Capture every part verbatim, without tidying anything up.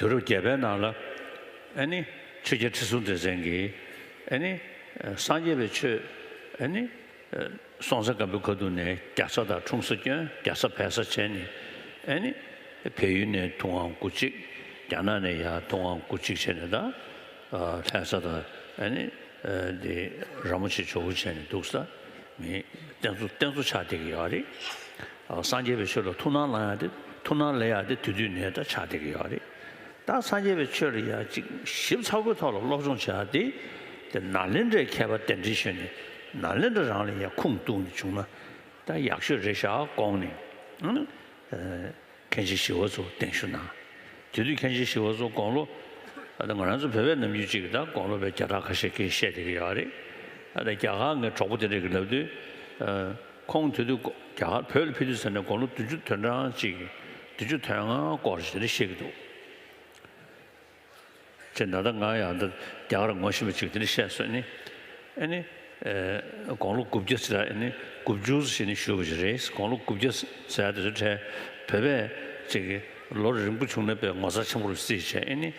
དུས་རབས་བརྒྱད་པའི་ནང་ལ་ཨ་ནི་ཆོས་རྒྱལ་ཁྲི་སྲོང་ལྡེ་བཙན་གྱིས་ཨ་ནི་སངས་རྒྱས་པའི་ཆོས་ཨ་ནི་སྲོང་བཙན་སྒམ་པོའི་ཁ་ཐུག་ནས་རྒྱ་བཟའ་དང་འཁྲུངས་ས་བསྐྱོན། རྒྱ་བཟའ་བལ་བཟའ་བྱས་ནས་ཨ་ནི་བལ་ཡུལ་ནས་ཐུབ་དབང་སྐུ་གཅིག་རྒྱ་ནག་ནས་ཡར་ཐུབ་དབང་སྐུ་གཅིག་བྱས་ནས་ད་ལྷ་ས་དང་ཨ་ནི་འདི་ར་མོ་ཆེ་ཇོ་བོ་བྱས་ནས་འདུག་ས་མི་བསྟེན་གཙོ་བསྟེན་གཙོ་ཆགས་བསྡད་ཀྱི་ཡོད་རེད། སངས་རྒྱས་པའི་ཆོས་ལ་ཐུགས་སྣང་ལངས་ཡག་དེ་ཐུགས་སྣང་ལེན་ཡག་དེ་དེ་དུས་ནས་ད་ཆགས་བསྡད་ཀྱི་ཡོད་རེད། ད་སངས་རྒྱས་པའི་ཆོས་ལ་ཡ་གཅིག་ཞིབ་ཚགས་པོའི་ཐོག་ལ་སློབ་སྦྱོང་བྱེད་ཡག་དེ་དེ་ནཱ་ལེནྡྲའི་མཁས་པ་གདན་འདྲེན་ཞུས་ནས་ནཱ་ལེནྡྲ་རང་ལ་ཡ་ཁུངས་གཏུགས་ནས་བྱུང་ན་ད་ཡག་ཤོས་རེད་ཤག་དགོངས་ནས་ཨ་ནི་མཁན་ཆེན་ཞི་བ་འཚོ་གདན་ཞུ་གནང་། དེ་དུས་མཁན་ཆེན་ཞི་བ་འཚོ་དགུང་ལོ་ཨ་ད་ང་རང་ཚོ་བོད་པའི་ནམ་རྒྱུན་གཅིག་གི་ད་དགུང་ལོ་བས་བརྒྱ་ཕྲག་ཁ་ཤས་ཀྱིས་བཤད་བསྡད་ཀྱི་ཡོད་རེད། ཨ་ད་རྒྱ་གར་ངའི་གྲོགས་པོ་དེ་འདྲས་ཀྱིས་ལབ་དུས་ཨ། ཁོང་དེ་དུས་རྒྱ་གར་བོད་ལ་ཕེབས་དུས་ཙམ་ནས་དགུང་ལོ་བདུན་ཅུ་དོན་གྲངས་གཅིག་བདུན་ཅུ་དོན་ལྔ་སྐོར་ཞིག་རེ་བཤད་ཀྱི་འདུག་ཅེས་ད་ལྟ་ང་ཡང་འདི་རྒྱ་གར་ངོ་ཤེས་པ་ཅིག་དེ་འདྲ་བཤད་སོང་ནི། ཨ་ནི། ཨེ། དགུང་ལོ་དགུ་བརྒྱ་ཟེར་ཨ་ནི་དགུ་བཅུ་ཟེར་ནས་ཞུས་པ་ཞིག་རེད། དགུང་ལོ་དགུ་བརྒྱ་ཟེར་ཡ་དེ་ཚོ་འཕྲལ་བོད་པས་ཅིག་ལོ་རིང་པོ་བྱུང་ན་པའི་ངོ་མཚར་ཆེན་པོ་རུ་བརྩིས་བྱས་ཨ་ནི།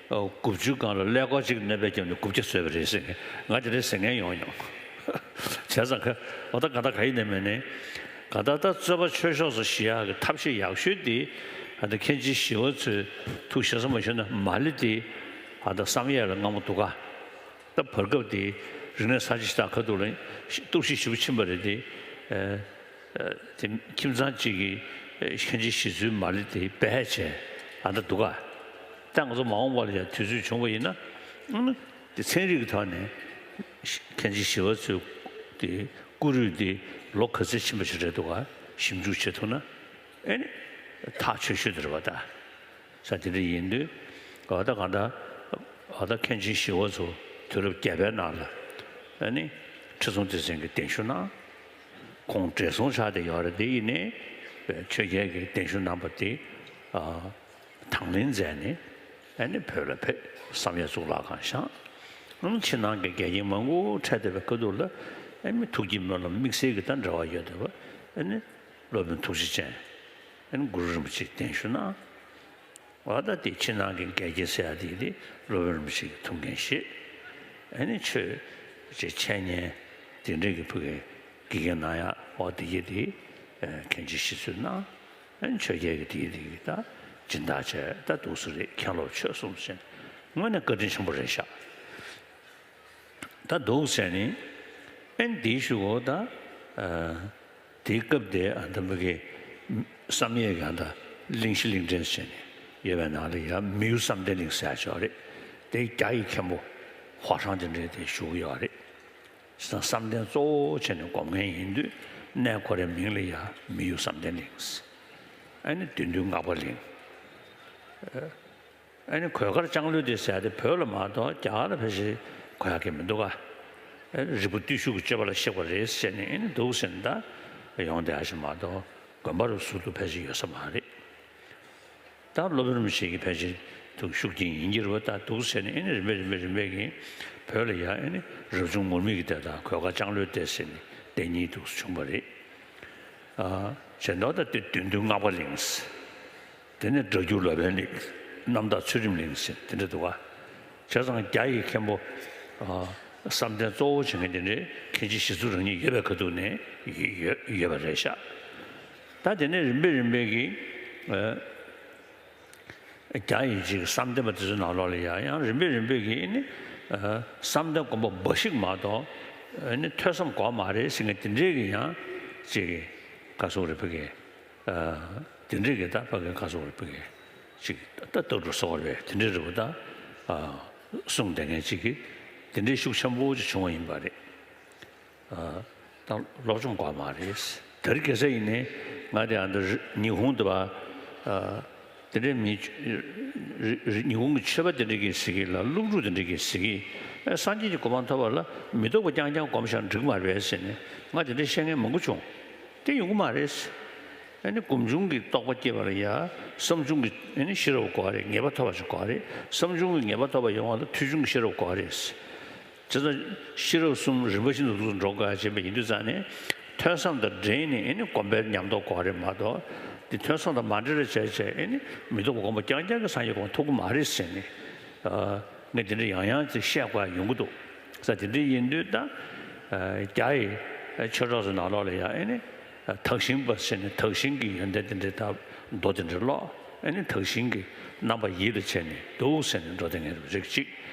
དགུ་བཅུའི་སྒང་ལ་ཀླད་ཀོར་གཅིག་གནོད་པས་བརྒྱབ་ནས་དགུ་བརྒྱ་བཟོས་པ་རེད་ཟེར་ནས་ང་དེ་འདྲའི་ཟེར་མཁན་ཡོང་མྱོང་། བྱས་ཙང་ཁ་འོ་ད་ག་ད་ག་ཡིན་ནས་མེད་ནས་ག་ད་ད་རྩོད་པ་ཆོས་ཕྱོགས་སུ་ཞི་ཡག་གི་ཐབས་ཤེས་ཡག་ཤོས་དེ་ཨ་ད་མཁན་ཆེན་ཞི་བ་འཚོའི་ཐུགས་ཞེ་ས་མ་ཞུས་ན་མ་ལེ་དེ་ཨ་ད་བསམ་ཡས་ལ་སྔ་མོ་འདུག་ག་ད་བར་སྐབས་དེ་རིག་གནས་གསར་བརྗེ་ཞེ་དྲག་ཁ་ཐུག་ལ་གཏོར་བཤིག་ཞེ་པོ་ཕྱིན་པ་རེད་དེ། དེ་ཁྱིམ་ཚང་གཅིག་གིས་མཁན་ཆེན་ཞི་འཚོའི་མ་ལེ་དེ་སྦས་བྱས་ཨ་ད་འདུག་ག་ད་ང་ཚོ་མ་འོངས་པ་ལ་ཡང་དུས་ཚོད་བྱུང་བ་ཡིན་ན་ཨང་དེ་ཚན་རིག་གི་ཐོག་ནས་མཁན་ཆེན་ཞི་བ་འཚོའི་དེ་སྐུ་རུས་དེ་ལོ་ག་ཚོད་ཕྱིན་པ་ཞིག་རེད་འདུག་ག་ཞིབ་འཇུག་བྱེད་ཐུབ་ན་ཨེ་ནི་ཐག་ཆོད་ཤོས་དེ་རེད་པ་ད། ས་དེ་འདྲ་ཡིན་དུས་འོ་ད་གང་ལྟར་འོ་ད་མཁན་ཆེན་ཞི་བ་འཚོ་དུས་རབས་བརྒྱད་པའི་ནང་ལ་ཨ་ནི་ཁྲི་སྲོང་ལྡེ་བཙན་གྱིས་གདན་ཞུ་གནང་། ཁོང་བགྲེས་སོང་ཆགས་བསྡད་ཡོད་རེད། དེ་ཡིན་ནའི་ཆོས་རྒྱལ་གྱིས་གདན་ཞུ་གནང་བ་དེ་དང་ལེན་མཛད་ནས་ཨ་ནི་བོད་ལ་ཕེབས། བསམ་ཡས་གཙུག་ལག་ཁང་བཞེངས། ཕྱི་ནང་གི་འགལ་རྐྱེན་མང་པོ་འཕྲད་བསྡད་པའི་ཁ་ཐུག་ལ་ཨ་ནི་ཐུགས་བསྐྱེད་སྨོན་ལམ་དམིགས་བསལ་གྱི་ད་འབྲེལ་བ་ཡོད་བསྡད་པ་ཨ་ནི་སློབ་དཔོན་ཐུགས་རྗེ་ཅན་ཨ་ནི་གུ་རུ་རིན་པོ་ཆེས་གདན་ཞུ་གནང་། འོ་ད་དེ་ཕྱི་ནང་གི་འགལ་རྐྱེན་སེལ་ཡ་དེ་དེ་སློབ་དཔོན་རིན་པོ་ཆེ་གི་ཐུགས་འགན་བཞེས། ཨ་ནི་ཆོས་ཀྱི་འཆད་ཉན་དེ་འདྲ་གི་ཕུགས་ཀྱི་དགེ་རྒན་གནང་ཡ་འོ་དེ་གི་དེ་མཁན་ཆེན་ཞི་འཚོས་གནང་། ཨ་ནི་ཆོས་རྒྱལ་གྱི་དེ་གི་དེ་གི་ད་སྦྱིན་བདག་བྱས་ད་འདུག་སེ་རེད། མཁན་སློབ་ཆོས་གསུམ་ཟེར་དངོས་གནས་བཀའ་དྲིན་ཆེན་པོ་རེད་ཤག་ད་འདུག་ཟེར་ནི་ཨེ་འདིའི་གཞུག་གུ་ད་ཨ་དེའི་སྐབས་དེ་ཨ་ད་མི་གི་བསམ་ཡས་ཀྱི་ཨ་ད་གླིང་བཞི་གླིང་ཕྲན་ཟེར་ནས་ཡོད་པའི་ནང་ལ་ཡ་མི་ཡུལ་བསམ་གཏན་གླིང་ཟེར་ཡ་ཅིག་ཡོད་རེད། དེ་རྒྱ་ཡི་མཁན་པོ་ཧྭ་ཧྲང་དེ་འདྲས་དེ་བཞུགས་ཡོད་རེད། བསམ་གཏན་གཙོ་བོ་བྱས་ནས་སྒོམ་མཁན་ཡིན་དུས་གནས་ཁོ་རའི་མིང་ལ་ཡ་མི་ཡུལ་བསམ་གཏན་གླིང་ཟེར། ཨ་ནི་བདུད་འདུལ་སྔགས་པ་གླིང་། ཨ་ནི་གོས་དཀར་ལྕང་ལོའི་དེ་ཟེར་ཡ་དེ་བོད་ལ་མ་གཏོགས་རྒྱ་གར་ལ་ཕལ་ཆེར་གོ་ཡ་གི་མི་འདུག་ག་རིལ་བུ་བརྟུལ་ཞུགས་ཀྱི་སྤྱོད་པ་ལ་གཤེགས་པ་རེད་ཟེར་ནས་ཨ་ནི་འདུག་ཟེར་ནས་ད་ཡོང་བསྡད་ཡ་ཞིག་མ་གཏོགས་དགོན་པ་རུ་ཟུར་དུ་ཕལ་ཆེར་ཡོད་ས་མ་རེད། ད་སློབ་དཔོན་རིན་པོ་ཆེ་གིས་ཕལ་ཆེར་ཐུགས་ཤུགས་རྐྱེན་ཡིན་གྱི་རེད་པ། ད་འདུག་ཟེར་ནས་ཨ་ནི་རིམ་པས་རིམ་པས་རིམ་པས་ཀྱིས་བོད་ལ་ཡ་ཨ་ནི་རབ་བྱུང་ངུར་སྨྲིག་གི་སྡེ་དང་གོས་དཀར་ལྕང་ལོའི་སྡེ་ཟེར་ནས་སྡེ་གཉིས་འདུག་སེ་བྱུང་བ་རེད། ཨ་བྱས་མདོག་ད་དེ་བདུད་འདུལ་སྔགས་པ་གླིང་། དེ་ནས་སྒྲ་སྒྱུར་ལབ་པའི་གླིང་། རྣམ་དག་ཚུལ་ཁྲིམས་གླིང་ཟེར་དེ་འདྲ་འདུག་ག་བྱས་ཙང་རྒྱ་ཡི་མཁན་པོ་ཨ་བསམ་གཏན་གཙོ་བོ་བྱེད་མཁན་དེ་འདྲའི་མཁན་ཆེན་ཞི་འཚོ་རང་ཉིད་ཡོད་པའི་ཁ་ཐུག་ནས་ཡོད་ཡོད་པ་རེད་ཤག་ད་དེ་ནས་རིམ་པས་རིམ་པས་ཀྱིས་ཨ་རྒྱ་ཡི་ཅིག་བསམ་གཏན་པ་དེ་ཚོའི་ནང་ལོགས་ལ་ཡང་ཡང་རིམ་པས་རིམ་པས་ཀྱིས་ནི་ཨ་བསམ་གཏན་སྒོམ་པ་འབའ་ཞིག་མ་གཏོགས་ཨ་ནི་ཐོས་བསམ་དགོས་མ་རེད་ཟེར་མཁན་དེ་འདྲས་ཀྱི་ཡང་ཅིག་ག་སོགས་རེད་ཕ་གི། དེ་འདྲའི་གི་ད་ཕ་གི་ཁ་སོགས་རེད་ཕ་གི་ཅིག་ད་ལྟ་འགྲོ་སོགས་རེད་དེ་འདྲའི་རེད་པ་ད། གསུངས་བསྡད་མཁན་ཅིག་གིས་དེ་འདྲའི་ཤུགས་ཆེན་པོ་ཅིག་བྱུང་བ་ཡིན་པ་རེད། ད་སློབ་སྦྱོང་དགོས་མ་རེད། དེ་རིང་ཁ་སང་ཡིན་ནའི་ང་དེ་ཨ་འདི་ཉི་ཧོང་དུ་བ་དེ་འདྲའི་མི་ཉི་ཧོང་གི་ཆོས་པ་དེ་འདྲའི་གི་ཟེར་གི་ལ་སློབ་ཕྲུག་དེ་འདྲའི་གི་ཟེར་གི་སངས་རྒྱས་ཀྱི་གོ་འཕང་ཐོབ་པ་ལ་མི་རྟོག་པ་རྐྱང་རྐྱང་སྒོམ་བཞག་འགྲིག་མ་རེད་ཟེར་ནས་ང་དེ་འདྲའི་བཤད་མཁན་མང་པོ་བྱུང་། དེ་ཡོང་གི་མ་རེད། ཨ་ནི་སྒོམ་བྱུང་གི་རྟོགས་པ་སྐྱེས་པ་ལ་ཡ། བསམ་བྱུང་གི་ཨ་ནི་ཤེས་རབ་དགོས་རེད། ངེས་པ་ཐོབ་པ་ཞིག་དགོས་རེད། བསམ་བྱུང་གི་ངེས་པ་ཐོབ་པ་ཡོང་བ་ལ་ཐོས་བྱུང་གི་ཤེས་རབ་དགོས་རེད། བྱས་ཙང་ཤེས་རབ་གསུམ་རིམ་པ་བཞིན་དུ་འགྲོ་དགོས་ཡ་བྱས་པ་ཡིན་དུས་ཙང་ནས་ཐོས་བསམ་དང་འབྲེལ་ནས་ཨ་ནི་སྒོམ་པའི་ཉམས་རྟོགས་དགོས་རེད་མ་གཏོགས་ དེ་ཐོས་བསམ་དང་མ་འབྲེལ་བ་བྱས་བྱས་ཨེ་ནི་མི་རྟོག་པ་སྒོམ་པ་རྐྱང་རྐྱང་གིས་སངས་རྒྱས་གོ་ཐུབ་ཀྱི་མ་རེད་ཟེར་ནས། ཨ། ངས་དེ་འདྲ་ཡང་ཡང་ཅིག་བཤད་དགོས་ཡ་ཡོང་གི་འདུག་ས། དེ་འདྲ་ཡིན་དུས་ད། ཨ། རྒྱ་ཡི་ཆོས་གྲོགས་ཚོ་ནང་ལོགས་ལ་ཡ་ཨེ་ནི། ཨ། དག་ཞིང་པ་ཟེར་ནས་དག་ཞིང་གི་ཡོན་ཏན་དེ་འདྲ་ད་མདོ་དེ་འདྲ་ཀློག་ཨེ་ནི་དག་ཞིང་གི་རྣམ་པ་ཡིད་ལ་བྱས་ནས་འདུག་ཟེར་ནས་འགྲོ་བསྡད་མཁན་རིགས་གཅིག་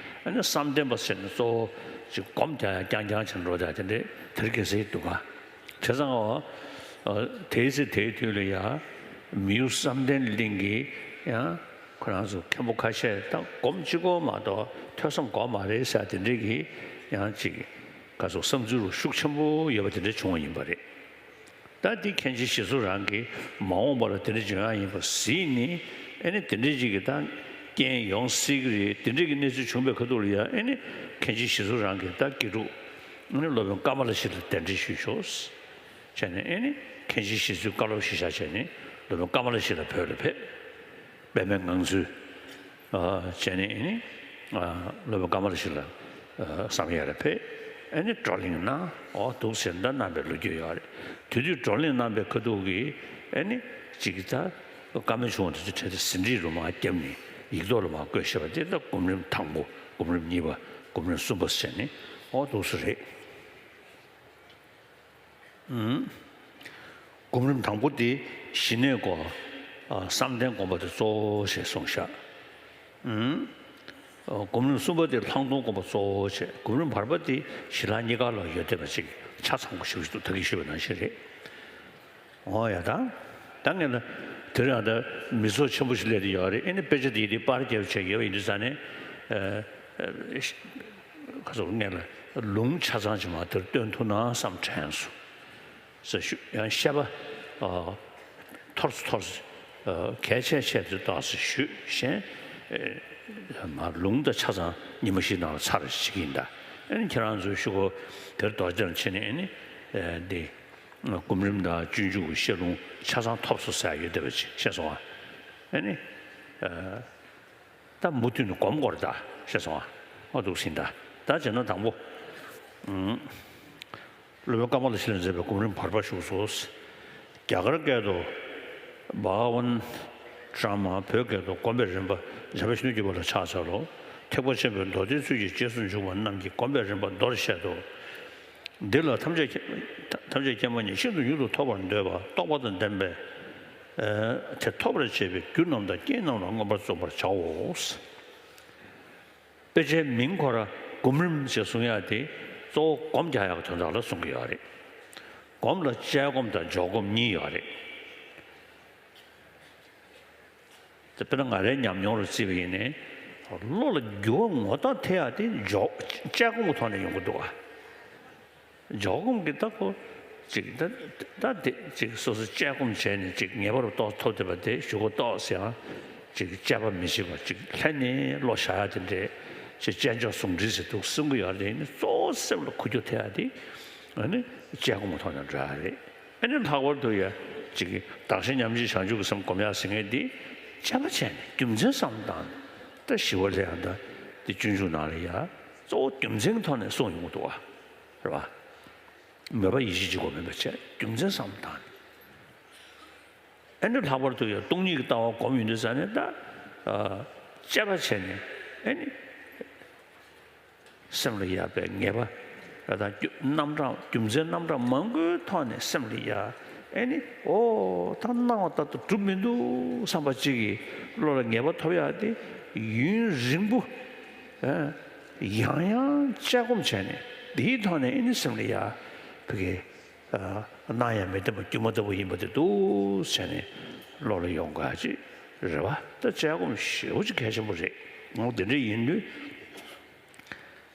ཨེ་ནི་བསམ་གཏན་པ་ཟེར་ནས་གཙོ་བོ་ཅིག་སྒོམ་རྒྱག་ཡ་རྐྱང་རྐྱང་བྱས་ནས་འགྲོ་བསྡད་དེ་འདྲ་དེ་རིགས་གལ་སྲིད་འདུག་ག་བྱས་ཙང་། ཨོ། ཨ། དེའི་ཚེ་དེའི་དུས་ལ་ཡ། མི་གཡོ་བསམ་གཏན་གླིང་གི་ཡང་ཁོ་རང་ཚོ་མཁན་པོ་ཁ་ཤས་ད་སྒོམ་གཅིག་པོ་མ་གཏོགས་ཐོས་བསམ་དགོས་མ་རེད་ཟེར་དེ་འདྲས་ཀྱི་ཡང་ཅིག་ག་ཚོད་བསམ་ཚུལ་རུ་ཤུགས་ཆེན་པོ་ཡོད་པ་དེ་འདྲས་བྱུང་བ་ཡིན་པ་རེད། ད་འདི་མཁན་ཆེན་ཞི་འཚོ་རང་གིས་མ་འོངས་པ་ལ་དེ་འདྲས་འབྱུང་ཡག་ཡིན་པ་གཟིགས་ནས་ཨེ་ནི་དེ་འདྲས་ཅིག་གི་ད་རྐྱེན་ཡོང་སྲིད་ཀྱི་རེད། དེ་འདྲས་ཀྱི་གནས་ཚུལ་བྱུང་བའི་ཁ་ཐུག་ལ་ཡ་ཨེ་ནི་མཁན་ཆེན་ཞི་འཚོ་རང་གིས་ད་དགེ་ཕྲུག་ཨེ་ནི་སློབ་དཔོན་ཀ་མ་ལ་ཤཱི་ལ་གདན་འདྲེན་ཞུས་ཤོག་བྱས་ནས་ཨེ་ནི་མཁན་ཆེན་ཞི་འཚོའི་བཀའ་སློབ་གཞི་བཞག་བྱས་ནས་སློབ་དཔོན་ཀ་མ་ལ་ཤཱི་ལ་བོད་ལ་ཕེབས། པདྨའི་ངང་ཚུལ། ཨ། བྱས་ནས་ཨེ་ནི། ཨ། སློབ་དཔོན་ཀ་མ་ལ་ཤཱི་ལ། ཨ། བསམ་ཡས་ལ་ཕེབས། ཨེ་ནི་བགྲོ་གླེང་གནང་། ཨོ་འདུག་ཟེར་འདྲ་གནང་པའི་ལོ་རྒྱུས་ཡོད་རེད། དེ་དུས་བགྲོ་གླེང་གནང་པའི་ཁ་ཐུག་གི་ཨེ་ནི་ཅིག་ད་བཀའ་མོལ་བྱུང་བ་དེ་ཚོ་གྲས་དེ་ཟིན་བྲིས་རུ་མ་བརྒྱབ་ནས་ཡིག་ཐོག་ལ་མ་བཀོད་བཞག་པ་དེ་ད་སྒོམ་རིམ་དང་པོ། སྒོམ་རིམ་གཉིས་པ། སྒོམ་རིམ་གསུམ་པ་ཟེར་ནས་ཨོ་འདུག་སེ་རེད། ཨུམ། སྒོམ་རིམ་དང་པོ་དེ་ཞི་གནས་སྒོམ། ཨ། བསམ་གཏན་སྒོམ་པ་དེ་གཙོ་བོ་ཞེས་གསུངས་ཤག་ཨུམ། ཨ། སྒོམ་རིམ་གསུམ་པ་དེ་ལྷག་མཐོང་སྒོམ་པ་གཙོ་བོ་བྱས། སྒོམ་རིམ་བར་པ་དེ་ཞི་ལྷག་གཉིས་ཀ་ལ་ཡོད་བསྡད་པ་ཅིག་ཆ་ཚང་པོ་ཞིག་འདུག་ད་གིན་ཞུས་པ་ནང་བཞིན་རེད། འོ་ཡ་ད། ད་ངས་ལ་དེ་རིང་ད་མི་ཚོགས་ཆེན་པོ་ཞིག་སླེབས་བསྡད་ཡོད་རེད། ཨེ་ནི་དཔེ་ཆ་དེ་དེ་པར་རྒྱབ་བྱས་ཡོད་པ་ཡིན་དུས་ཙང་ནས། ཨ། ཨ། ཁ་སོགས་ངས་ལ་ལུང་ཆ་ཚང་ཅིག་མ་དེར་སྟོན་ཐུབ་ན་བསམ་དྲན་སོང་། ཟེར་ཞུ། ཡང་བཤད་པ། ཨ། འཐོར་སོང་འཐོར་སོང་། ཨ། གལ་ཆེ་ཆེ་དུ་བཏགས་སུ་ཞུས་གཞན། ཨེ། མ་ལུང་དང་ཆ་ཚང་ཉི་མ་བཞི་ནང་ལ་ཚར་བ་ཞིག་ཡིན་ད། ཨེ་ནི་ཁྱེད་རང་ཚོའི་ཤོག་གུ་དེར་རྡོ་རྗེ་ལ་ཕྱིན་ནས་ཨེ་ནི། ཨ། འདི། སྒོམ་རིམ་དང་སྤྱོད་འཇུག་གི་བཤད་ལུང་ཆ་ཚང་ཐོབ་སོང་ཟེར་ཡ་ཡོད་བསྡད་པ་ཅིག་ཤེས་སོང་ཨ། ཨེ་ནི། ཨ། ད་མུ་མཐུད་ནས་སྒོམ་དགོས་རེད་ད། ཤེས་སོང་ཨ། ཨོ་འདུག་སེ་ཡིན་ད། ད་བྱས་ན་དང་པོ། ཨུམ། སློབ་དཔོན་ཀ་མ་ལ་ཤཱི་ལས་མཛད་པའི་སྒོམ་རིམ་བར་པ་བཞུགས་སོ། རྒྱ་གར་སྐད་དུ། བྷ་ག་ཝན་ཀྲ་མ། བོད་སྐད་དུ་སྒོམ་པའི་རིམ་པ། འཇམ་དཔལ་གཞོན་ནུ་གྱི་བར་ལ་ཕྱག་འཚལ་ལོ། ཐེག་པ་ཆེན་པོའི་མདོ་སྡེའི་ཚུལ་གྱིས་རྗེས་སུ་འཇུག་པ་རྣམས་ཀྱི་སྒོམ་པའི་རིམ་པ་མདོར་བཤད་དོ། འདི་ལ་ཐམས་ཅད་མཁྱེན། ཐམས་ཅད་མཁྱེན་པ་ཉིད་ཤིན་ཏུ་མྱུར་དུ་ཐོབ་པར་འདོད་པ་རྟོགས་པ་དང་ལྡན་པས། ཨ། དེ་ཐོབ་པར་བྱེད་པའི་རྒྱུ་རྣམས་དང་རྐྱེན་རྣམས་ལ་མངོན་པར་རྫོགས་པར་བྱའོ། དཔེ་ཆའི་མིང་ཁོ་ར་སྒོམ་རིམ་ཞེས་གསུང་ཡག་དེ་གཙོ་བོ་སྒོམ་རྒྱག་ཡག་གི་དོན་དག་ལ་གསུང་གི་ཡོད་རེད། སྒོམ་ལ་དཔྱད་སྒོམ་དང་འཇོག་སྒོམ་གཉིས་ཡོད་རེད། དཔེར་ན་ང་རའི་ཉམས་མྱོང་ལ་བརྩིས་པ་ཡིན་ན། བློ་ལ་འགྱུར་བ་ངོ་རྟགས་ཐེབས་ཡག་དེ་འཇོག་དཔྱད་སྒོམ་གྱི་ཐོག་ནས་ཡོང་གི་འདུག་ག་འཇོག་སྒོམ་གྱི་ད་ཁོ་ཅིག་ད་ད་དེ་ཅིག་སོ་སོ་དཔྱད་སྒོམ་བྱས་ནས་ཅིག་ངེས་པར་རྟོགས་ཐུབ་བསྡད་པ་དེ་གཞུག་གུ་ཏོག་ཙམ་ཅིག་དཔྱད་པ་མི་བྱེད་པ་ཅིག་ལྷན་ནེ་བློ་བཞག་ཡག་དེ་འདྲས་ཅིག་དཔྱད་འཇོག་ཟུང་འབྲེལ་ཟེར་འདུག་གསུང་གི་ཡོད་རེད། ནི་གཙོ་བོ་སེམས་ལ་འཁོར་རྒྱུ་ཐེབས་ཡག་དེ་ཨ་ནི་དཔྱད་སྒོམ་གྱི་ཐོག་ནས་འགྲོ་ཡག་རེད། ཨ་ནི་ལྷག་པར་དུ་ཡ་ཅིག་གདགས་གཞན་མཉམ་བརྗེའི་བྱང་ཆུབ་ཀྱི་སེམས་སྒོམ་ཡག་ཟེར་མཁན་འདི་དཔྱད་པ་བྱས་ནས་རྒྱུ་མཚན་བསམ་བློ་བཏང་ནས། ད་ཞི་བ་ལྷས་ཡང་ད་འདི་སྤྱོད་འཇུག་ནང་ལ་ཡ་གཙོ་བོ་རྒྱུ་མཚན་གྱི་ཐོག་ནས་གསུངས་ཡོང་གི་འདུག་བ། རེད་བ། མོས་པ་ཡིད་བྱེད་གཅིག་པོ་མིན་པ་བྱས་རྒྱུ་མཚན་བསམ་བློ་བཏང་ནས། ཨ་ནི་ལྷག་པར་དུ་ཡང་སྟོང་ཉིད་ཀྱི་ལྟ་བ་སྒོམ་ཡོང་དུས་ཙ་ནས་ད། ཨ། དཔྱད་པ་བྱས་ནས་ཨ་ནི། སེམས་ལ་ཡག་པའི་ངེས་པ་ར་དང་རྒྱུ་རྣམ་གྲངས་རྒྱུ་མཚན་རྣམ་གྲངས་མང་པོའི་ཐོག་ནས་སེམས་ལ་ཡ་ཨེ་ནི་ཨོ་ད་སྣང་བ་ལྟར་དུ་གྲུབ་མི་འདུག་བསམ་པ་གཅིག་གི་བློ་ལ་ངེས་པ་ཐོབ་ཡག་དེ་ཡུན་རིང་པོ་ཨེ་ཡང་ཡང་དཔྱད་སྒོམ་བྱས་ནས་དེའི་ཐོག་ནས་ཨེ་ནི་སེམས་ལ་ཡ་ཕ་གི་ཨ་སྣང་ཡང་མི་བདེན་པ་སྒྱུ་མ་ལྟ་བུ་ཡིན་པ་དེ་འདུག་བྱས་ནས་བློ་ལ་ཡོང་དགོས་ཡག་ཅིག་རེད་བ། ད་དཔྱད་སྒོམ་ཞེ་པོ་ཅིག་གལ་ཆེན་པོ་རེད། འོ་དེ་འདྲ་ཡིན་དུས།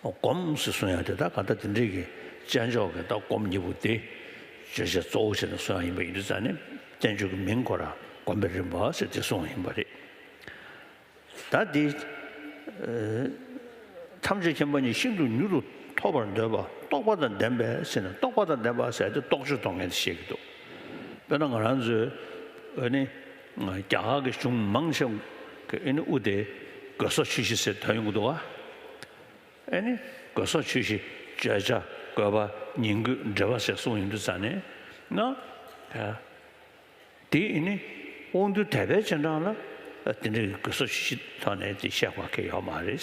སྒོམ་ཟེར་གསུང་ཡག་དེ་ད་ག་ད་དེ་འདྲའི་གི་དཔྱད་འཇོག་གི་ད་སྒོམ་གཉིས་པོ་དེ་བརྗོད་བྱ་གཙོ་བོ་བྱས་ནས་གསུང་ཡག་ཡིན་པ་ཡིན་དུས་ཙང་ནས་བསྟན་བཅོས་ཀྱི་མིང་ཁོ་རང་སྒོམ་པའི་རིམ་པ་ཟེར་དེ་གསུང་ཡག་ཡིན་པ་རེད། ད་དེ་ཨ་ཐམས་ཅད་མཁྱེན་པ་ཉིད་ཤིན་ཏུ་མྱུར་དུ་ཐོབ་པར་འདོད་པ་རྟོགས་པ་དང་ལྡན་པས་ཟེར་ནས་རྟོགས་པ་དང་ལྡན་པ་ཟེར་དེ་རྟོགས་བརྗོད་གཏོང་མཁན་དེ་བཤད་ཀྱི་འདུག་དཔེར་ན་ང་རང་ཚོའི་ཨ་ནི་རྒྱ་གར་གྱི་གཞུང་མང་ཆེ་བ་གི་ཨ་ནི་དབུ་དེ་དགོས་སོགས་ཆོས་བཞི་ཟེར་དོན་ཡོང་གི་འདུག་བ། ཨེ་ནི་དགོས་སོགས་ཆོས་བཞི། བརྗོད་བྱ། དགོས་པ། ཉིང་དགོས། འབྲེལ་བ་ཟེར་གསུངས་ཡོང་དུས་ཙང་ནས་ན། ཨ། དེ་ཨེ་ནི་ དབང་རྟུལ་དད་པའི་རྗེས་འབྲང་ལ་དེ་འདྲའི་གི་གོ་ས་ཞིག་ཐོག་ནས་དེ་བཤད་པ་གལ་ཡོད་མ་རེད།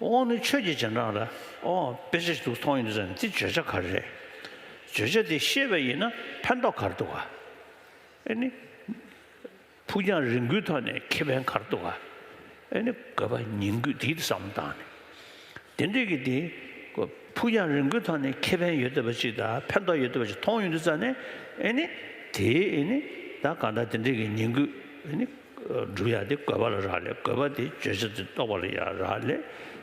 དབང་རྣོན་ཆོས་ཀྱི་རྗེས་འབྲང་ལ་ཨོ་དཔེ་ཆ་ཞིག་འདུག་མཐོང་ཡོང་དུས་ཙང་ནས་དེ་བརྗོད་བྱ་ག་རེ་རེད། བརྗོད་བྱ་དེ་ཤེས་པ་ཡིན་ན་ཕན་ཐོགས་ག་རེ་འདུག་ག་ཨེ་ནི། ཕུགས་རྒྱང་རིང་པོའི་ཐོག་ནས་ཁེ་ཕན་ག་རེ་འདུག་ག་ཨེ་ནི་དགོས་པ་ཉིང་དགོས་དེའི་བསམ་བློ་བཏང་ནས། དེ་འདྲའི་གི་དེ་ཕུགས་རྒྱང་རིང་པོའི་ཐོག་ནས་ཁེ་ཕན་ཡོད་བསྡད་པ་ཅིག་དང་ཕན་ཐོགས་ཡོད་བསྡད་པ་ཅིག་མཐོང་ཡོང་དུས་ཙང་ནས་ཨེ་ནི་དེའི་ཨེ་ནི་ད་གང་ལྟར་དེ་འདྲའི་གི་ཉིང་དགོས་ཨེ་ནི་སྒྲུབ་ཡག་དེ་དགོས་པ་ལ་རག་ལས། དགོས་པ་དེ་བརྗོད་བྱ་དེ་རྟོགས་པ་ལ་ཡང་རག་ལས།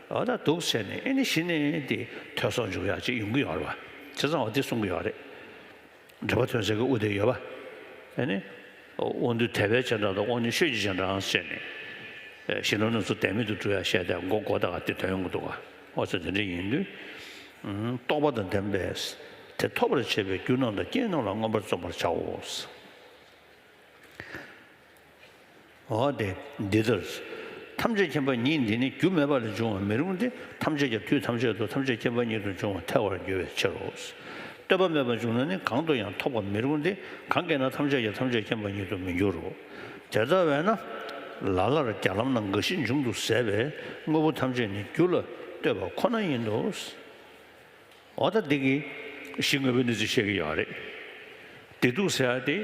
འོ་ད་འདུག་བྱས་ནས་ཨེ་ནི་གཞི་ནས་དེ་ཐོས་བསམ་འཇུག་ཡག་ཅིག་ཡོང་གི་ཡོད་རེད་པ། བྱས་ཙང་འོ་དེ་གསུང་གི་ཡོད་རེད། འགྲེལ་པ་ཐོན་སའི་དབུ་དེ་ཡོད་པ། ཨེ་ནི། དབང་རྟུལ་དད་པའི་རྗེས་འབྲང་དང་དབང་རྣོན་ཆོས་ཀྱི་རྗེས་འབྲང་ཟེར་ནས། ཞེན་ལམ་རྣམ་གསུམ་དོན་མེད་དུ་སྒྲུབ་ཡ་བཤད་དེ་མགོ་སྐོར་ད་ག་དེ་དོན་ཡོང་གི་འདུག་ག་འོ་ཙི་དེ་འདྲ་ཡིན་དུས། རྟོགས་པ་དང་ལྡན་པས་དེ་ཐོབ་པར་བྱེད་པའི་རྒྱུ་རྣམས་དང་རྐྱེན་རྣམས་ལ་མངོན་པར་བརྩོན་པར་བྱའོ། འོ་དེ་འདི་ལྟར། ཐམས་ཅད་མཁྱེན་པ་ཉིད་འདི་ནི་རྒྱུ་མེད་པ་ལས་འབྱུང་བར་མི་རུང་སྟེ། ཐམས་ཅད་ཀྱང་དུས་ཐམས་ཅད་དུ་ཐམས་ཅད་མཁྱེན་པ་ཉིད་དུ་འབྱུང་བར་ཐལ་བར་འགྱུར་བའི་ཕྱིར་རོ། ལྟོས་པ་མེད་པར་འབྱུང་ན་ནི་གང་དུ་ཡང་ཐོབ་པར་མི་རུང་སྟེ། གང་གིས་ན་ཐམས་ཅད་ཀྱང་ཐམས་ཅད་མཁྱེན་པ་ཉིད་དུ་མི་འགྱུར་རོ། དེ་ལྟ་བས་ན། ལ་ལར་བརྒྱ་ལམ་ན་འགའ་ཞིག་འབྱུང་དུ་ཟད་པས་དངོས་པོ་ཐམས་ཅད་ནི་རྒྱུ་ལ་ལྟོས་པ་ཁོ་ན་ཡིན་ནོ། འོ་ད་འདི་གི་གཞི་དངོས་པོའི་གནས་ཚུལ་བཤད་ཀྱི་ཡོད་རེད། བདེ་སྡུག་ཟེར་ཡ་དེ་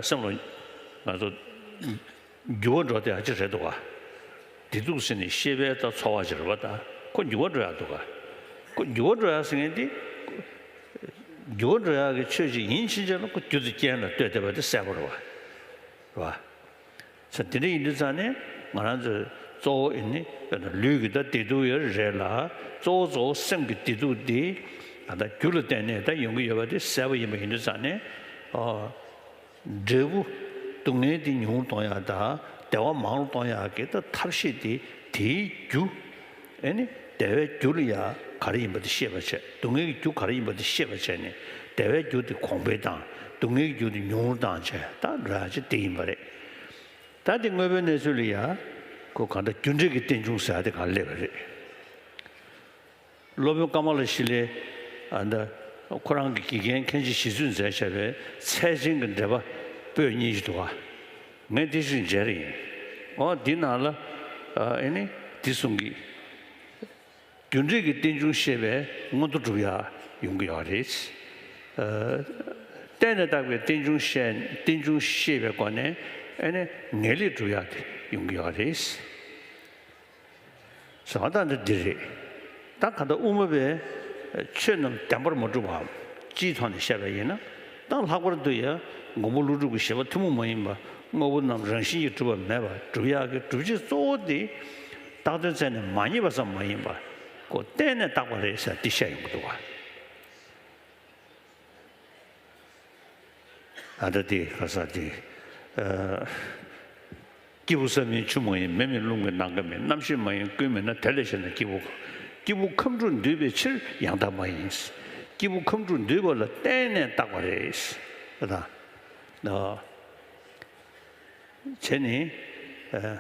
སེམས་ལ་ང་ཚོ་འགྱུར་བ་འགྲོ་བསྡད་ཡ་ཅིག་རེད་འདུག་ག་བདེ་སྡུག་ཟེར་ནས་ཤེས་པའི་ད་ཚོར་བ་ཅིག་རེད་པ། ད་ཁོ་འགྱུར་བ་འགྲོ་ཡ་འདུག་ག་ཁོ་འགྱུར་བ་འགྲོ་ཡ་ཟེར་མཁན་དེ་འགྱུར་བ་འགྲོ་ཡ་གི་ཆོས་ཅིག་ཡིན་ཕྱིན་ཆད་ལ་ཁོ་རྒྱུ་དང་རྐྱེན་ལ་ལྟོས་བསྡད་པ་དེ་གསལ་པོ་རེད་པ། རེད་པ། ས་དེ་འདྲ་ཡིན་དུས་ཙང་ནས་ང་རང་ཚོས་གཙོ་བོ་ཨེ་ནི་དཔེར་ན་ལུས་ཀྱི་ད་བདེ་སྡུག་ཡོད་རེད་ལ། གཙོ་བོ་གཙོ་བོ་སེམས་ཀྱི་བདེ་སྡུག་དེ་ད་ལྟ་རྒྱུ་ལ་བརྟེན་ནས་ད་ཡོང་གི་ཡོད་པ་དེ་གསལ་པོ་ཡིན་པ་ཡིན་དུས་ཙང་ནས། ཨོ། འབྲས་བུ་སྡུག་བསྔལ་དེ་ཉུང་རུ་གཏོང་ཡག་དང་བདེ་བ་མང་རུ་གཏོང་ཡག་གི་ད་ཐབས་ཤེས་དེ་དེའི་རྒྱུ། ཨེ་ནི་བདེ་བའི་རྒྱུ་ལ་ཡ་ག་རེ་ཡིན་པ་དེ་ཤེས་པ་བྱས། སྡུག་བསྔལ་གྱི་རྒྱུ་ག་རེ་ཡིན་པ་དེ་ཤེས་པ་བྱས་ནས་བདེ་བའི་རྒྱུ་དེ་གོང་འཕེལ་བཏང་། སྡུག་བསྔལ་གྱི་རྒྱུ་དེ་ཉུང་རུ་བཏང་བྱས་ད་འགྲོ་ཡ་ཅིག་དེ་ཡིན་པ་རེད། ད་དེ་དངོས་པོའི་གནས་ཚུལ་ལ་ཡ། ཁོ་གང་ལྟར་རྒྱུ་འབྲས་ཀྱི་རྟེན་འབྱུང་ཟེར་ཡ་དེ་གང་སླེབས་པ་རེད། སློབ་དཔོན་ཀ་མ་ལ་ཤཱི་ལའི་ཨ་ད་ཁོ་རང་གི་དགེ་རྒན་མཁན་ཆེན་ཞི་འཚོས་མཛད་བྱས་པའི་ཚད་ཆེན་གྱི་འགྲེལ་པ་པོད་གཉིས་ཤིག་འདུག་ག་ངས་དེ་ཞིག་མཇལ་རེ་ཡིན། འོ་འདི་ནང་ལ་ཨ་ཨེ་ནི་འདི་གསུང་གི་རྒྱུ་འབྲས་ཀྱི་རྟེན་འབྱུང་ཤེས་པས་མངོན་མཐོ་སྒྲུབ་ཡག་ཡོང་གི་ཡོད་རེད། ཨ་བརྟེན་ནས་བཏགས་པའི་རྟེན་འབྱུང་ཤེས་རྟེན་འབྱུང་ཤེས་པའི་སྒོ་ནས་ཨེ་ནི་ངེས་ལེགས་སྒྲུབ་ཡག་དེ་ཡོང་གི་ཡོད་རེད། ཟེར་བ་ད་འདི་འདི་རེད། ད་ག་ད་དབུ་མ་པས་ཆོས་རྣམས་བདེན་པར་མ་གྲུབ་པའམ་སྤྱིའི་ཐོག་ནས་བཤད་པ་ཡིན་ན། ད་ལྷག་པར་དུ་ཡང་མགོན་པོ་ཀླུ་སྒྲུབ་ཀྱི་བཞེད་པ་ཐུན་མོང་མ་ཡིན་པ། དངོས་པོ་རྣམས་རང་བཞིན་གྱིས་གྲུབ་པ་མེད་པར་སྒྲུབ་ཡག་གི་སྒྲུབ་བྱེད་གཙོ་བོ་དེ། བཏགས་དོན་བཙལ་ནས་མ་རྙེད་པ་ཙམ་མ་ཡིན་པར། ཁོ་བརྟེན་ནས་བཏགས་པ་རེད་ཟེར་འདི་བཤད་ཡོང་གི་འདུག་ག་ཨ་ད་དེ་ག་ས་དེ། ཨ། སྐྱེས་བུ་ས་མིན་ཆུ་མ་ཡིན། མེ་མིན་རླུང་གི་ནམ་མཁའ་མིན། རྣམ་ཤེས་མ་ཡིན་ཀུན་མིན་ན། དེ་ལས་ཤེས་ན་སྐྱེས་བུ་གང་། སྐྱེས་བུ་ཁམས་དྲུག་འདུས་པའི་ཕྱིར་ཡང་དག་མ་ཡིན། སྐྱེས་བུ་ཁམས་དྲུག་འདུས་པ་ལ་བརྟེན་ནས་བཏགས་པ་རེད། ཨ་ད། ཨ། བྱས་ནས། ཨ།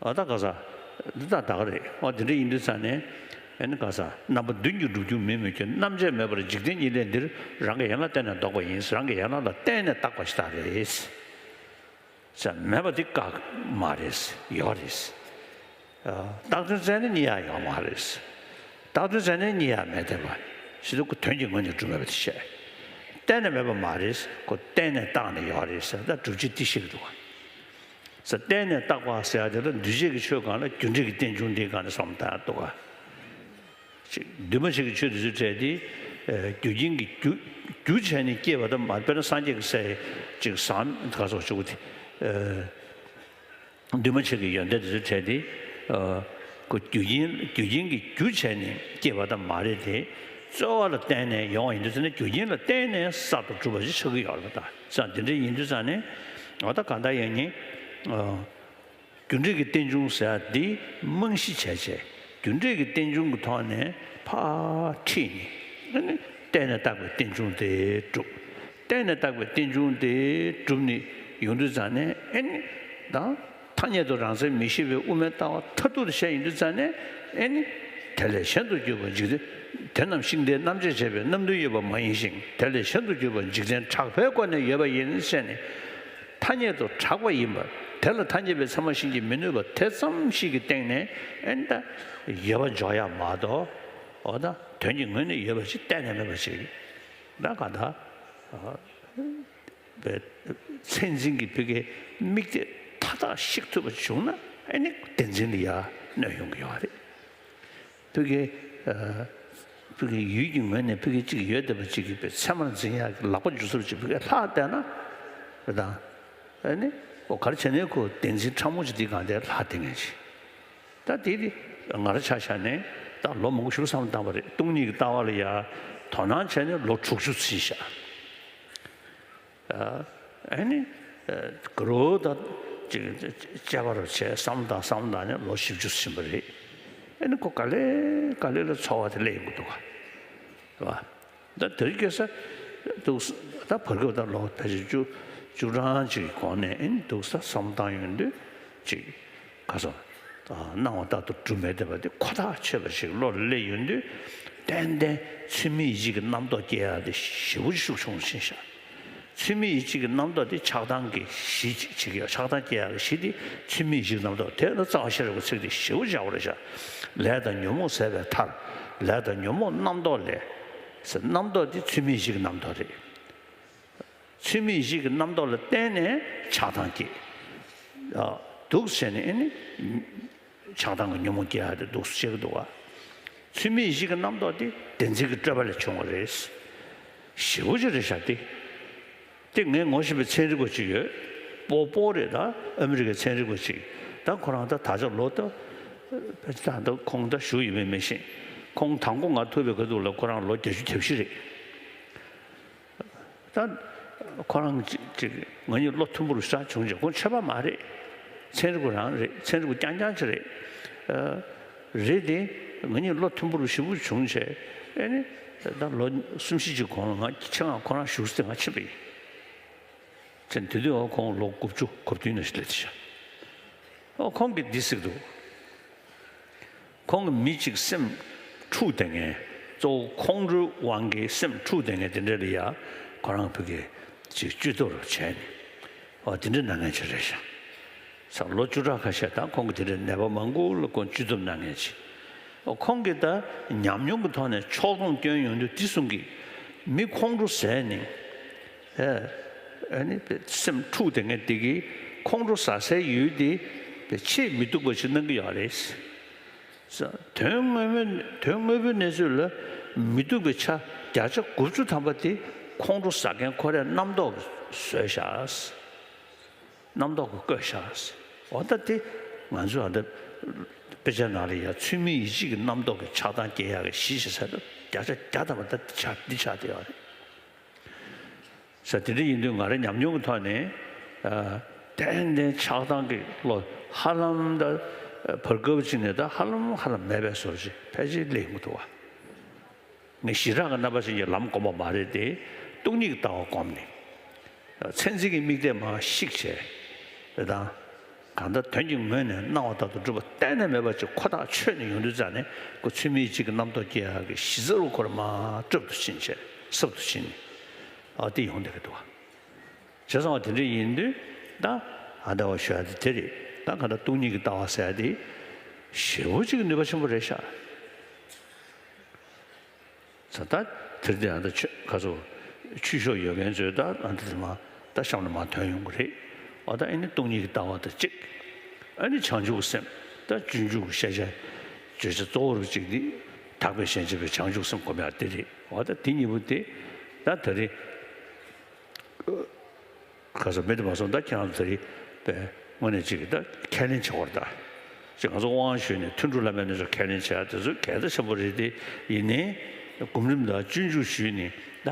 ཨ་ད་ག་ས། འདི་ད་ད་ག་རེད། ཨ་དེ་འདྲ་ཡིན་དུས་ཙང་ནས། ཨ་ནི་ག་ས། རྣམ་པ་བདུན་གྱིས་གྲུབ་རྒྱུ་མིན་མི་འགྱུར། རྣམ་དཔྱོད་མེད་པར་འཇིག་རྟེན་གཉིས་ལས་འདིར། རང་གི་ཡན་ལག་བརྟེན་ནས་ལྡོག་པ་ཡིན། རང་གི་ཡན་ལག་ལ་བརྟེན་ནས་བཏགས་པ་ཞིག་ད་རེད། ས་མེད་པ་འདི་བཀག་མ་རེད། ཡོད་རེད། ཨ་བཏགས་དོན་བཙལ་ནས་རྙེད་ཡག་ཡོད་མ་རེད། བཏགས་དོན་བཙལ་ནས་རྙེད་ཡག་མེད་བསྡད་པ། ཞེ་ན་ཁོ་དོན་གྱི་ངོས་ནས་གྲུབ་མེད་པ་དེ་བཤད། བརྟེན་ནས་མེད་པ་མ་རེད། ཁོ་བརྟེན་ནས་བཏགས་ནས་ཡོད་རེད་ཟེར། ད་སྒྲུབ་བྱེད་འདི་བཤད་ཀྱི་འདུག་ག་ས་བརྟེན་ནས་བཏགས་པ་ཟེར་ཡ་དེ་ལ་འདུས་བྱས་ཀྱི་ཆོས་སྒང་ལ་རྒྱུ་འབྲས་ཀྱི་རྟེན་འབྱུང་འདིའི་སྒང་ནས་བསམ་བཏང་ཡག་འདུག་ག་ཅིག་འདུས་མ་བྱས་ཀྱི་ཆོས་འདི་ཚོའི་གྲས་དེ། ཨ་རྒྱུ་རྐྱེན་གྱི་རྒྱུ་རྒྱུ་བྱས་ནས་སྐྱེས་པ་དང་མ། དཔེར་ན་སངས་རྒྱས་ཀྱི་སའི་ཅིག་ཟངས་ག་སོགས་ཆུ་བོ་དེ། ཨ་འདུས་མ་བྱས་ཀྱི་ཡོན་ཏན་དེ་ཚོའི་གྲས་དེ། ཨ་ཁོ་རྒྱུ་རྐྱེན་རྒྱུ་རྐྱེན་གྱི་རྒྱུ་བྱས་ནས་སྐྱེས་པ་དང་མ་རེད་དེ། རྩོལ་བ་ལ་བརྟེན་ནས་ཡོང་བ་ཡིན་དུས་ཙང་ནས་རྒྱུ་རྐྱེན་ལ་བརྟེན་ནས་གསར་དུ་གྲུབ་པ་ཞིག་ཆགས་ཀྱི་ཡོད་རེད་པ། ད་ཙང་དེ་འདྲ་ཡིན་དུས་ཙང་ནས་འོ་ད་གང་ལྟར་ཡང་ནི། ཨ། རྒྱུ་འབྲས་ཀྱི་རྟེན་འབྱུང་ཟེར་ཡ་འདི་རྨང་གཞི་བྱས་བྱས། རྒྱུ་འབྲས་ཀྱི་རྟེན་འབྱུང་གི་ཐོག་ནས་ཕར་ཁྲིད་ནས། ཨ་ནི་བརྟེན་ནས་བཏགས་པའི་རྟེན་འབྱུང་དེ་གྲུབ། བརྟེན་ནས་བཏགས་པའི་རྟེན་འབྱུང་དེ་གྲུབ་ནས་ཡོང་དུས་ཙང་ནས། ཨ་ནི་ད་ཐ་སྙད་དུ་རང་མཚན་མི་ཤེས་པའི་དབུ་མའི་ལྟ་བ་མཐར་ཐུག་ཏུ་བཤད་ཡོང་དུས་ཙང་ནས། ཨ་ནི་ དེ་ལས་གཞན་དུ་གྱུར་པ་འཇིག་རྟེན། དེ་རྣམས་ཤིང་རྟའི་རྣམ་འབྱེད་བྱས་པའི་རྣམ་བདུན་ཡོད་པ་མ་ཡིན་ཞིང་། དེ་ལས་གཞན་དུ་གྱུར་པ་འཇིག་རྟེན་གྲགས་པའི་སྒོ་ནས་ཡོད་པ་ཡིན་ཟེར་ནས། ཐ་སྙད་དུ་གྲགས་པ་ཡིན་པར་དེ་ལ་ཐ་སྙད་པའི་ཚད་མ་བཞིན་གྱིས་མི་གནོད་པ་དེ་ཙམ་ཞིག་གི་སྟེང་ནས་ཨེ་ད་ཡོད་པ་འཇོག་ཡ་མ་གཏོགས། འོ་ད་དོན་གྱི་ངོས་ནས་ཡོད་པ་ཞིག་གཏན་ནས་མེད་པ་ཞིག་ད་ག་ད། པའི་མཚན་འཛིན་གྱི་ཕ་གིའི་དམིགས་གཏད་མཐའ་དག་བཤིག་ཐུབ་པ་བྱུང་ན། ཨེ་ནི་བདེན་འཛིན་ལ་ཡ་གནོད་ཡོང་གི་ཡོད་རེད། ཕ་གིའི་ཨ་ཕ་གིའི་ཡུལ་གྱི་ངོས་ནས་ཕ་གི་གཅིག་ཡོད་བསྡད་པ་གཅིག་གི་པའི་ཚད་མར་འཛིན་ཡག་གི་ལག་པ་འཇུ་ཚུལ་གཅིག་ཕ་གིའི་ལྷག་བསྡད་ན་རེད་དང་། ཨེ་ནི་ཨོ་ག་རེ་བྱས་ནའི་ཁོ་བདེན་འཛིན་ཕྲ་མོ་ཅིག་འདི་གང་དེ་ལྷག་བསྡད་མཁན་ཅིག་ད་དེ་དེ་ང་རང་ཆ་བཞག་ནས་ད་ལོ་མང་པོ་ཞིག་བསམ་བློ་བཏང་བ་རེད། སྟོང་ཉིད་ཀྱི་ལྟ་བ་ལ་ཡ་དོ་སྣང་བྱས་ནས་ལོ་དྲུག་ཅུ་ཕྱིན་ཤག་ཨ་ནི་ག་རོ་ད་ཅིག་དཔྱད་པ་རུ་བྱས་བསམ་བློ་བཏང་བསམ་བློ་བཏང་ནས་ལོ་བཞི་བཅུ་ཕྱིན་པ་རེད། ཨ་ནི་ཁོ་ག་ལེ་ག་ལེ་ལ་འཚོ་བ་དེ་སླེབས་ཡོང་གི་འདུག་ག་རེད་བ། ད་དེ་རིང་ཁ་སང་འདུག་ད་བར་སྐབས་ད་ལོ་ཕལ་ཆེར་བཅུ་བཅུ་གྲངས་ཅིག་གི་གོང་ནས་ཨེ་འདུག་ས་བསམ་བློ་བཏང་ཡོང་དུས་ཅིག་ག་སོ་སྣང་བ་ལྟར་དུ་གྲུབ་མེད་བསྡད་པ་དེ་ཁོ་ཐག་ཆོད་པ་ཞིག་བློ་ལ་སླེབས་ཡོང་དུས། ཏན་ཏན་ཚུལ་མིན་ཡིད་བྱེད་ཀྱི་རྣམ་རྟོག་སྐྱེ་ཡ་དེ་ཞེ་པོ་ཅིག་ཤུགས་ཆུང་ཕྱིན་ཤག་ཚུལ་མིན་ཡིད་བྱེད་ཀྱི་རྣམ་རྟོག་དེ་ཆགས་སྡང་གི་གཞི་ཅིག་ཡོད། ཆགས་སྡང་སྐྱེ་ཡག་གི་གཞི་དེ་ཚུལ་མིན་ཡིད་བྱེད་ཀྱི་རྣམ་རྟོག་དེ་ནི་རྩ་བ་ཤེས་རབ་ཀྱི་ཚིག་དེ་ཞེ་པོ་ཅིག་ཡག་པོ་རེད་ཤག་ལས་དང་ཉོན་མོངས་ཟད་པའི་མཐར། ལས་དང་ཉོན་མོངས་རྣམ་རྟོག་ལས། ཟེར་རྣམ་རྟོག་དེ་ཚུལ་མིན་ཡིད་བྱེད་ཀྱི་རྣམ་རྟོག་རེད། ཚུལ་མིན་ཡིད་བྱེད་ཀྱི་རྣམ་རྟོག་ལ་བརྟེན་ནས་ཆགས་སྡང་སྐྱེ། འདུག་བྱས་ནས་ཨེ་ནི། ཆགས་སྡང་གི་ཉོན་མོངས་སྐྱེ་ཡག་དེ་འདུག་སེ་བྱེད་ཀྱི་འདུག་བ། ཚུལ་མིན་ཡིད་བྱེད་ཀྱི་རྣམ་རྟོག་དེ་བདེན་འཛིན་གྱི་སྤྲོས་པ་ལས་བྱུང་བ་རེད། ཞེ་པོ་ཅིག་རེད་ཤག་སྟེ། དེ་ངས་ངོ་ཤེས་པའི་ཚན་རིག་པ་ཅིག་ཡོད། སྤོ་སྤོ་རེད་ད། ཨ་མི་རི་ཀའི་ཚན་རིག་པ་ཅིག་ད་ཁོ་རང་ད་ད་ཆ་ལོ་ད། ད་ད་ཁོང་ད་བཞུགས་ཡོད་མེད་མི་ཤེས། ཁོང་དང་པོ་ང་ཐུག་པའི་སྐབས་དུས་ལ་ཁོ་རང་ལོ་བརྒྱད་ཅུ་གྱ་བཞི་རེད། ད་ཁོ་རང་ཅིག་ཅིག་ང་གཉིས་བློ་མཐུན་པོ་རུ་ཤག་བྱུང་རྗེས། ཁོང་ཆོས་པ་མ་རེད། ཚན་རིག་པ་རང་རེད། ཚན་རིག་པ་རྐྱང་རྐྱང་ཅིག་རེད། ཨ་རེད་དེ། ང་གཉིས་བློ་མཐུན་པོ་རུ་ཞེ་པོ་བྱུང་བྱས། ཨེ་ནི་ད་ལོ་གསུམ་བཞི་ཅིག་གོང་ལ་ང་ཆེད་མངགས་ཁོ་རང་བཞུགས་སའི་ང་ཕྱིན་པ་ཡིན། ཅན་དེ་དུས་ཁོང་ལོ་དགུ་བཅུ་གོ་བདུན་ནང་བཞིན་སླེབས་ཤག་ཨོ་ཁོང་གིས་འདི་ཟེར་གྱི་འདུག་ཁོང་གིས་མི་གཅིག་སེམས་འཁྲུགས་བསྡད་མཁན། གཙོ་བོ་ཁོང་ཁྲོའི་དབང་གིས་སེམས་འཁྲུགས་བསྡད་མཁན་དེ་འདྲ་ལ་ཡ་ཁོ་རང་ཕ་གིའི་ཅིག་བཅོས་ཐབས་རུ་བྱས་ནས། ཨོ་དེ་འདྲ་གནང་མཁན་ཅིག་རེད་ཤག་ས་ལོ་བཅུ་ཕྲག་ཁ་ཤས་དང་ཁོང་གིས་དེ་འདྲའི་ནད་པ་མང་པོ་ལ་ཁོང་བཅོས་ཐབས་གནང་མཁན་ཅིག་ཨོ་ཁོང་གིས་ད་ཉམས་མྱོང་གི་ཐོག་ནས་ཕྱོགས་སྡོམ་བསྐྱོན་ཡོང་དུས་འདི་གསུང་གི། མི་ཁོང་ཁྲོ་ཟས་ནས། ཨེ་ཨ་ནི་སེམས་འཁྲུགས་བསྡད་མཁན་དེ་གིས་ཁོང་ཁྲོ་ཟ་སའི་ཡུལ་དེ་ཆེས་མི་སྡུག་པ་ཞིག་གནང་གི་ཡོད་རེད། དོན་དངོས་མོ་དོན་དངོས་པོའི་གནས་ཚུལ་ལ་མི་སྡུག་པའི་ཆ་བརྒྱ་ཆ་དགུ་བཅུ་ཐམ་པ་དེ་ཁོང་ཁྲོ་ཟ་མཁན་ཁོ་རའི་རྣམ་རྟོག་གིས་བཟོས་ཤག་རྣམ་རྟོག་གིས་བཀོད་ཤག་འོ་ད་དེ་ང་ཚོས་ཨ་ད་དཔེ་ཆ་ནང་ལ་ཡ་ཚུལ་མིན་ཡིད་བྱེད་ཀྱི་རྣམ་རྟོག་གིས་ཆགས་སྡང་སྐྱེ་ཡག་གི་གཞི་ཞིག་ཟེར་ན་བརྒྱ་ཆ་བརྒྱ་ཐམ་པ་ད་འདི་ཆགས་འདི་ཆགས་བསྡད་ཡོད་རེད། ས་དེ་འདྲ་ཡིན་དུས་ང་རའི་ཉམས་མྱོང་གི་ཐོག་ནས་ཨ་ཏན་ཏན་ཆགས་སྡང་གི་བློ་ཧ་ལམ་ད་བར་སྐབས་ཅིག་ནས་ད་ཧ་ལམ་ཧ་ལམ་མེད་པའི་བཟོ་ཅིག་ཕལ་ཆེར་སླེབས་ཡོང་གི་འདུག་བ། ངས་ཞི་དྲག་གི་རྣམ་པ་ཅན་གྱི་ལམ་བསྒོམས་པ་མ་རེད་དེ། སྟོང་ཉིད་ཀྱི་ལྟ་བ་བསྒོམས་ནས། མཚན་འཛིན་གྱི་དམིགས་གཏད་མར་བཤིག་བྱས། རེད་དང་། གང་ལྟར་དོན་གྱི་ངོས་ནས་སྣང་བ་ལྟར་དུ་གྲུབ་པ་གཏན་ནས་མེད་པ་ཅིག་ཁོ་ཐག་ཆོད་ནས་ཡོང་དུས་ཙང་ནས་ཁོ་ཚུལ་མིན་ཡིད་བྱེད་ཀྱི་རྣམ་རྟོག་སྐྱེ་ཡག་གི་གཞི་རྩ་རུ་ཁོ་རང་མར་སྲབ་ཏུ་ཕྱིན་བྱས་སྲབ་ཏུ་ཕྱིན་ནས། ཨ་དེ་ཡོང་བསྡད་ཀྱི་འདུག་བ། བྱས་ཙང་བ་དེ་འདྲ་ཡིན་དུས་ད་ཨ་ད་བ་ཞུ་ཡ་དེ་དེ་རེད། ད་གང་ལྟར་སྟོང་ཉིད་ཀྱི་ལྟ་བ་ཟེར་ཡ་དེ་ཞེ་པོ་ཅིག་ནུས་པ་ཆེན་པོ་རེད་ཤག་ས་ད་དེར་དེ་ཨ་ད་ཆོས་ཁ་སོ་ཆོས་ཕྱོགས་ཡོད་མཁན་ཚོས་ད་ཨ་ད་དེ་མ་ད་གཤམ་ལ་མ་ཐོན་ཡོང་གི་རེད། ཨ་ད་ཨེ་ནི་སྟོང་ཉིད་ཀྱི་ལྟ་བ་དང་གཅིག་ཨ་ནི་བྱང་ཆུབ་ཀྱི་སེམས་ད་སྤྱོད་འཇུག་གི་ཤེས་བྱ་བརྗོད་བྱ་གཙོ་བོ་རུ་གཅིག་འདི་དག་པའི་ཞེན་བྱེད་པའི་བྱང་ཆུབ་སེམས་སྒོམ་ཡག་དེ་རེད། ཨ་ད་དེ་གཉིས་པོ་དེ་ད་ད་རེད། ཁ་སང་མེད་དུ་མ་སོང་ད་ཁྱེད་རང་ཚོ་དེ་རིང་དངོས་གནས་ཅིག་ད་ཁས་ལེན་བྱེད་དགོས་རེད་ད། ཅིག་ང་ཚོ་དབང་ཞུས་ནས་ཐུན་དྲུག་བླ་མའི་རྣལ་འབྱོར་ཁས་ལེན་བྱེད་ཡ་དེ་ཚོ་གལ་ཆེན་པོ་རེད་དེ། ཡིན་ནའི་སྒོམ་རིམ་དང་སྤྱོད་འཇུག་ཞུས་ནས་ད་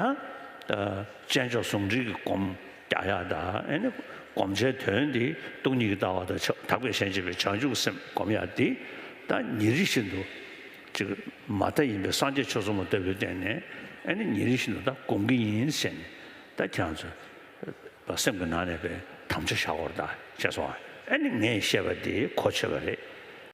སྤྱན་མཆོག་ཟུང་འབྲེལ་གྱི་སྒོམ་རྒྱག་ཡ་ད་ཨེ་ནི་སྒོམ་བྱའི་དོན་དེ་སྟོང་ཉིད་ཀྱི་ལྟ་བ་དང་དག་པའི་ཞེན་བྱེད་པའི་བྱང་ཆུབ་སེམས་སྒོམ་ཡ་དེ་ད་ཉིན་རེ་བཞིན་དུ་ཅིག་མ་མཐའ་ཡིན་པའི་སངས་རྒྱས་ཆོས་ཚོགས་མ་ལྟ་བུའི་སྟེང་ནས་ཨེ་ནི་ཉིན་རེ་བཞིན་དུ་ད་སྒོམ་གྱི་ཡིན་ཟེར་ནས་ད་ཁྱེད་རང་ཚོ། པ་སེམས་ཀྱི་ནང་ནས་པའི་དམ་བཅའ་བཞག་དགོས་རེད་ད་བྱས་སོང་། ཨ་ནི་ངས་བཤད་པ་དེ་གོ་ཆོད་པ་རེད།